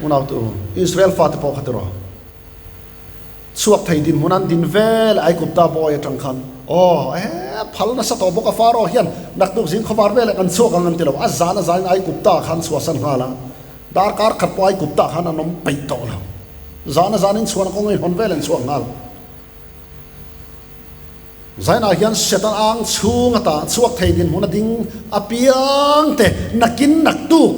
Unautu, Israel fate pawh kha ti rawh. Chhuak thei dinhmun an din vel Aigupta bawi atang khan, Aw, e, phal nasa tawh bawk a, Pharaoh hian naktuk zing khawvar veleh kan chhuak ang an ti lo. A zan a zain Aigupta khan chhuahsan nghal a, darkar khat pawh Aigupta khan an awm peih tawh lo. Zan a zanin chhuahna kawng a inhawn vel an chhuak nghal. Zainah hian Satan ang chhung ata chhuak thei dinhmun a ding apiang te nakin naktuk.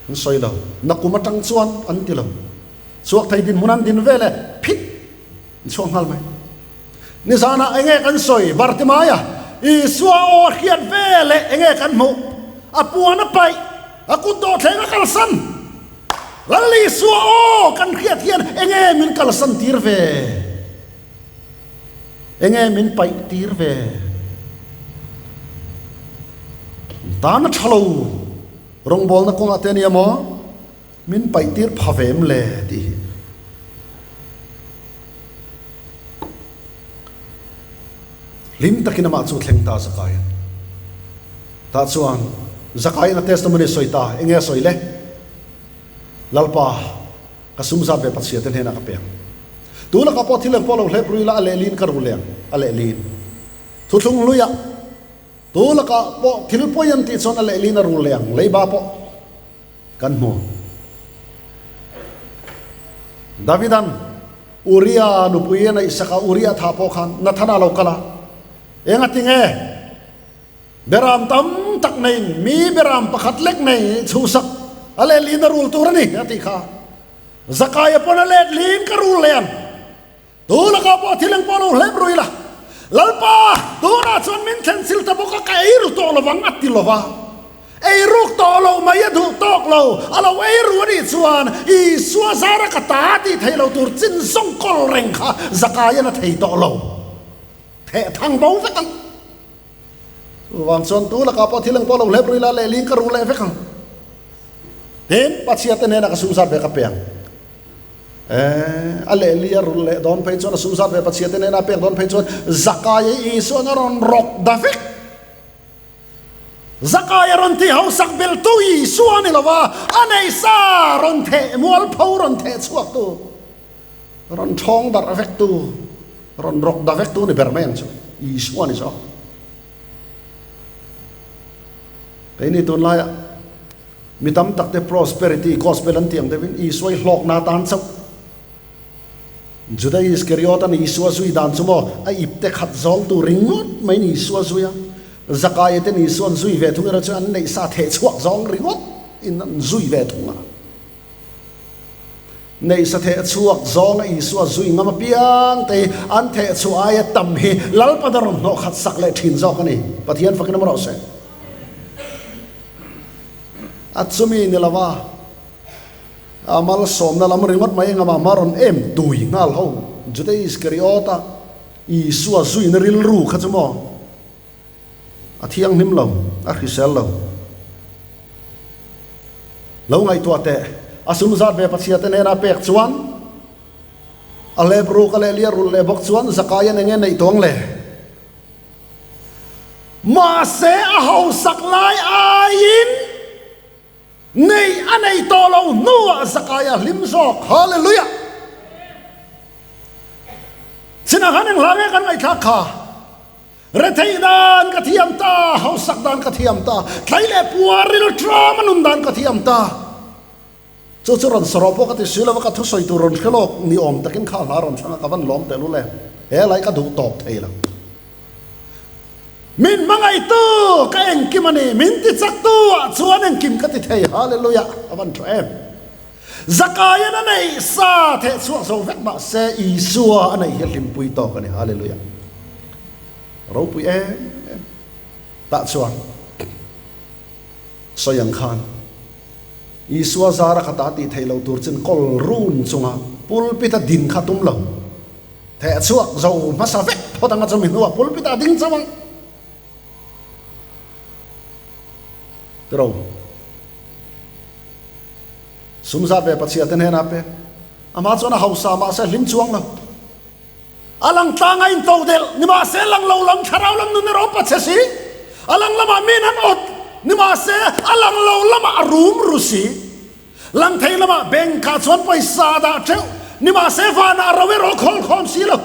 An sawi lo. Nakum atang chuan an ti lo. Chhuak thei dinhmun an din vel e, phit an chhuak nghal mai. Nizanah enge kan sawi Bartimaia, Isua aw hriat vel e enge kan hmuh? A puan a paih, a kut dawhthleng a kalsan. Lal Isua aw kan hriat hian enge min kalsan tir ve? Enge min paih tir ve? Tan a tha lo rawngbawlna kawngah te ania maw? Min paih tir pha ve em le tih hi. Hlim takin amah chu thleng ta Zakaian. Tah chuan Zakaian a testimony a sawi ta, enge a sawi le? Lalpa. Ka sum zat ve Pathian te hnenah ka pek. Tu lakah pawh thil engpawh lo hlep rui la a lehlin ka ru leng, a lehlin. Thuthlung hluiah tu lakah pawh thil pawi an tih chuan a lehlin a ru leng, leiba pawh kan hmu. Davidan Uria nupui a neih sak a, Uria thah pawh khan Nathana a lo kal a, Engati nge? Beram tam tak neiin mi beram pakhat lek nei chhuhsak a lehlin a rul tur a ni, a tih kha. Zakaia pawn a letlin ka rul leh ang. Tu lakah pawh thil engpawh lo hlep rui la. Lalpa, tunah chuan min thlen sil ta bawk a, ka ei ru tawh lovang, a ti lova. Ei ruk tawh lo mai a duh tawk lo, a lo ei ru a nih chuan Isua zara ka ta tih theih lo tur chin zawng kawl reng kha Zakaia'n a thei tawh lo. Theh thang bo vek ang. Chuvang chuan tu lakah pawh thil engpawh lo hlep rui la lehling ka ru leh vek ang. Tin, Pathian te hnenah ka sum zat ve ka pe ang. Eh, a lehli a rul leh dawn phei chuan a sum zat ve Pathian te hnenah a pek dawn phei chuan Zakaia Isuan a rawn rawk da vek. Zakaia rawn ti hausak beltu Isua ni lova, a nei sa rawn theh mualpho rawn theh chhuaktu, rawn thawng darh vektu. Rawn rawk da vek tu ni ber mai ang chu Isua ni zawk. Keini tunlaia mi tam tak te prosperity gospel an tih ang deuhin Isua i hlawkna atan chauh. Juda Iskariot an Isua zui dan chu maw a ip te khat zawng tur ringawt maiin Isua zui a, Zakaia ten Isua an zui ve thung erawh chu an neih sa theh chhuak zawng ringawt in an zui ve thung a. Neih sa theh chhuak zawnga Isua zui ngam apiang te hi an theh chhuah aia tam hi Lalpan a rawn hnawh khat sak leh thin zawk a ni. Pathian fakin awm rawh se. A chumi ni lova a malsawmna lam ringawt mai engama hma rawn em tui nghal ho Juda Iskariota Isua zuina rilru kha chu maw A thianghlim lo, a hrisel lo. Lo ngaihtuah teh, a sum zat ve Pathiate hnena pek chuan, a hlep ruk a lehli a rulh leh bawk chuan Zakaian enge neih tawng le? Mahse a hausak lai aiin Nei a nei tawh lo hnuah Zakaia hlim zawk. Hallelujah! Chinah khan eng hla nge kan ngaihthlak kha? Retheih dan ka thiam ta, hausak dan ka thiam ta, tlai leh puar ril ṭam a nun dan ka thiam ta. Chu chu rawn sarawh pawh ka ti si lova ka thusawi tur rawn hre lawk ni awm takin kha hla rawn thlang a, ka van lawm tehlul em. He lai ka duh tawp thei lo. Min hmangaihtu ka engkim a ni, min ti chaktu ah chuan engkim ka ti thei, Hallelujah, a van tha em. Zakaian a neih sa theh chhuak zo vek mahse Isua a neih hi a hlimpui tawk a ni, Hallelujah. Ropui em em. Tah chuan sawi ang khan Isua zara ka ta tih theih loh tur chin kawl run chunga pulpit a din kha tum lo. Theh chhuak zo hmasa vek phawt anga chumi hnuah pulpit ah a ding chauh ang. Tiro. Sum zat ve Pathian te hnenah pek. Amah chuan a hausa mahse a hlim chuang lo. A lang tlang a into delh, nimahse lang lo lam thlarau lam nun erawh pa che si. A lang lamah min an awt, nimahse a lang lo lamah a rum ru si. Lang thei lamah bank ah chuan pawisa a dah teuh, nimahse vanah a ro erawh khawl khawm si lo.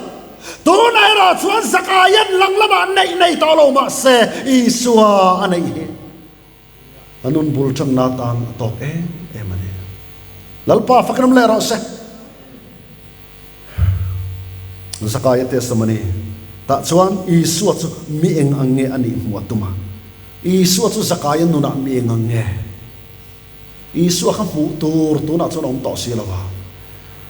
Tunah erawh chuan Zakaia'n lang lamah neih nei tawh lo mahse Isua a neih hi. A nun bul tanna atan a tawk em em a ni. Lalpa fak ram leh rawh se. Zakaia testimony tah chuan Isua chu mi eng ang nge a nih hmuh a tum a. Isua chu Zakaia nunah mi eng ang nge? Isua kha hmuh tur tunah chuan a awm tawh si lo a.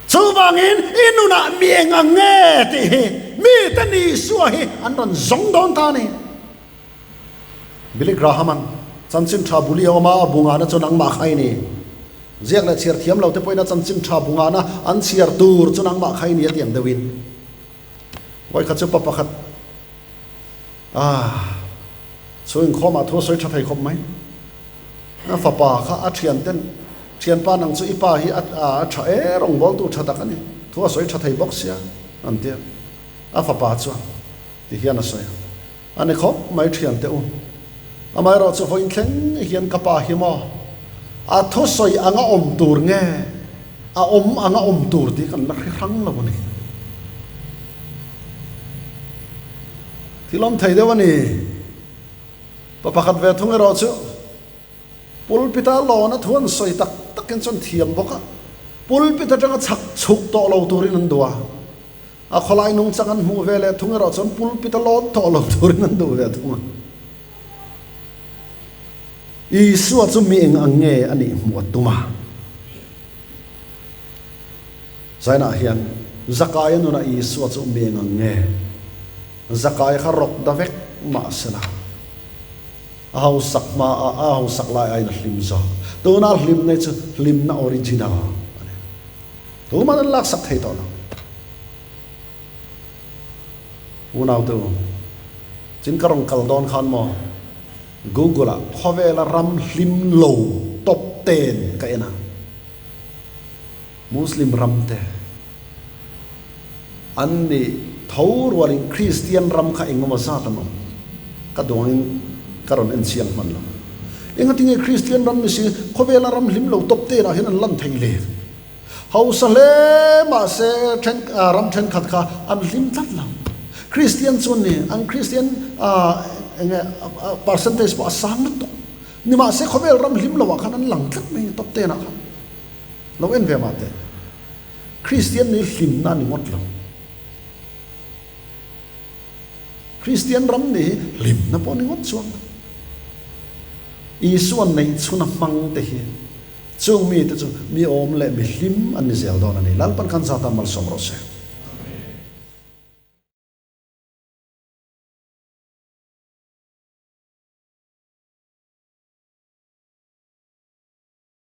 Chuvangin i nunah mi eng ang nge tih hi miten Isua hi an rawn zawng dawn ta a ni. Billy Graham-a'n chanchin tha buli a awm a, a bu ngahna chu nangmah kha i ni. Ziak leh chhiar thiam lote pawhin a chanchin tha bu ngahna an chhiar tur chu nangmah kha i ni a ti ang deuhin. Vawikhat chu pa pakhat ah chu inkhawmah thu a sawi tha thei khawp mai. A fapa kha a thianten, Thianpa nang chu i pa hi a tha e, rawngbawltu tha tak a ni, thu a sawi tha thei bawk sia, an ti a. A fapa chuan ti hian a sawi a. A ni khawp mai thian teh u. Amaherawh chu vawiin thleng hian ka pa hi maw a thusawi anga awm tur nge a awm anga awm tur tih kan la hre hrang lo a ni. Thil awm thei deuh a ni. Pa pakhat ve thung erawh chu pulpit a lawn a thu an sawi tak takin chuan thiam bawk a, pulpit atanga chhak chhuk tawh lo turin an duh a. A khawlai nungchang an hmuh ve leh thung erawh chuan pulpit a lawn tawh lo turin an duh ve thung a. Isua chu mi eng ang nge a nih hmuh a tum a. Zainah hian Zakaia nunah Isua chu mi eng ang nge? Zakaia kha rawk da vek mah sela a hausak hma a, a hausak lai aiin a hlim zawk. Tuna a hlimna hi chu hlimna original a ni. Tuman an laksak thei tawh lo. Unau te u, chin ka rawn kal dawn khan maw Google ah khawvela ram hlim lo top ten ka en a, Muslim ram te an ni tho rualin Kristian ram kha engemaw zat an awm, ka duangin ka rawn en chiang hman lo. Engatinge Kristian ram ni si khawvela ram hlim lo top ten ah hian an lan thei le? Hausa hle mahse then ram thenkhat kha an hlim tlat lo. Kristian chu ni, an Kristian enge percentage pawh a sang lutuk. Nimahse khawvel ram hlim loah khan an lang tlat mai top ten ah khan. Lo en ve mah teh. Kristian nih hlimna a ni ngawt lo. Kristian ram nih hi hlimna pawh a ni ngawt chuang lo. Isua neih chhun a hmang te hi Chung mite chu mi awm leh mi hlim an ni zel dawn a ni. Lalpan khan zata malsawm rawh se.